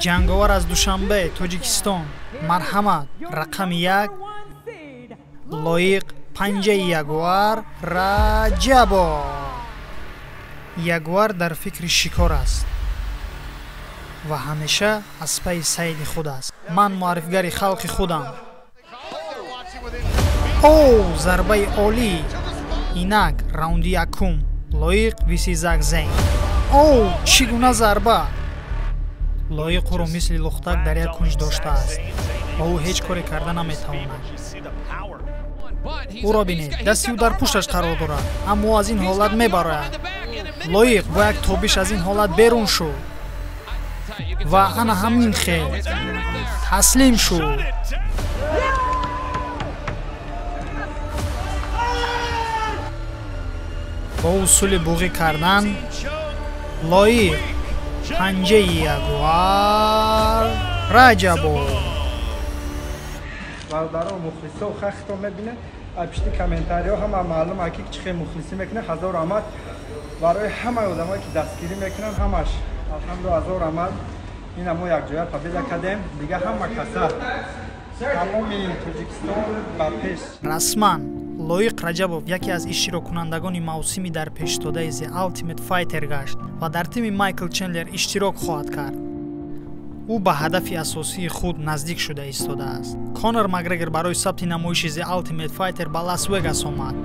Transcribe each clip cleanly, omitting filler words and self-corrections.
Ҷанговар аз Душанбе, Тоҷикистон. Марҳамат, рақами 1, Лоиқ Панҷаи Ягуар Раҷабов. Ягуар дар фикри шикор аст ва ҳамеша аз пайи сайди худ аст. Ман муаррифгари халқи худам. О, зарбаи олӣ! Инак раунди якум. Лоиқ виси Зак Зейн. О, чӣ гуна зарба! Лоиқ ӯро мисли лухтак дар як кунҷ доштааст ва ӯ ҳеҷ коре карда наметавонад. Ӯро бинед, дасти ӯ дар пушташ қарор дорад, аммо ӯ аз ин ҳолат мебарояд. Лоиқ бо як тобиш аз ин ҳолат берун шуд ва ана ҳамин хел таслим шуд. Бо усули буғӣ кардан Лоиқ Панҷаи Ягуар Раҷабов. Бародаро, мухлисо хахто мебинед, пишти комментариҳо ҳама маълум аки чӣ хел мухлисӣ мекунад. Ҳазор раҳмат барои ҳамаи одамое ки дастгирӣ мекунанд, ҳамаш алҳамду ҳазор раҳмат. Ина мо якҷоя победа кардем, дига ҳама каса тамоми Тоҷикистон ба пеш. Расман Лоиқ Раҷабов яке аз иштироккунандагони мавсими дар пешдодаи The Ultimate Fighter гашт ва дар тими Майкл Чендлер иштирок хоҳад кард. Ӯ ба ҳадафи асосии худ наздик шуда истодааст. Конор Макгрегор барои сабти намоиши The Ultimate Fighter ба Лас-Вегас омад.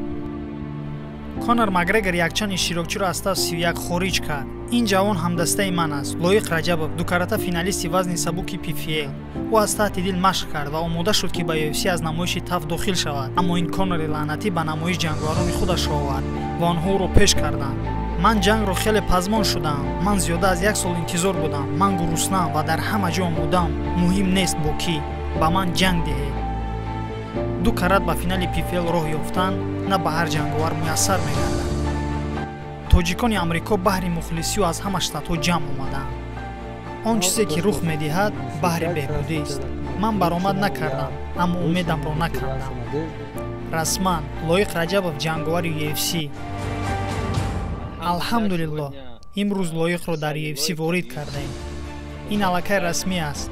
Конор Макгрегор якчанд иштирокчиро аз таф 31 хориҷ кард. Ин ҷавон ҳамдастаи ман аст. Лоиқ Раҷабов, дукарата финалисти вазни сабуки PFL. Ӯ аз таҳти дил машқ кард ва омода шуд, ки ба UFC аз намоиши таф дохил шавад. Аммо ин Конори лаънатӣ ба намоиш ҷанговарони худашро овард ва онҳо ӯро пеш карданд. Ман ҷангро хеле пазмон шудам. Ман зиёда аз як сол интизор будам. Ман гуруснам ва дар ҳама ҷо омодам. Муҳим нест бо кӣ. Ба ман ҷанг диҳед. Ду карат ба финали PFL роҳ ёфтан на ба ҳар ҷанговар муяссар мегардад. Тоҷикони Амрико баҳри мухлисию аз ҳама штатҳо ҷамъ омаданд. Он чизе ки рух медиҳад, баҳри беҳбудист. Ман баромад накардам, аммо умедамро накардам. Расман Лоиқ Раҷабов ҷанговари UFC. Алҳамдулиллоҳ, имрӯз Лоиқро дар UFC ворид кардаем. Ин аллакай расмӣ аст.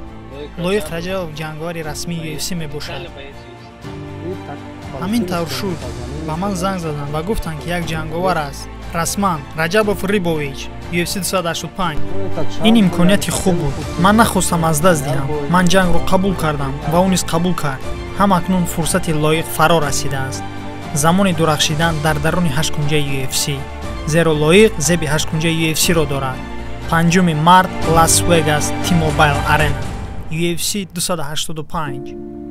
Лоиқ Раҷабов ҷанговари расмии UFC мебошад. Ҳамин тавр шуд. Ба ман занг заданд ва гуфтанд, ки як ҷанговар аст. Расман Раҷабов Рибович, UFC 285. Ин имконияти хуб буд. Ман нахостам аз даст диҳам. Ман ҷангро қабул кардам ва ӯ низ қабул кард. Ҳам акнун фурсати Лоиқ фаро расидааст. Замони дурахшидан дар даруни ҳашткунҷаи UFC. Зеро Лоиқ зеби ҳашткунҷаи UFC-ро дорад. 5 март, Лас-Вегас, T-Mobile Arena, UFC 285.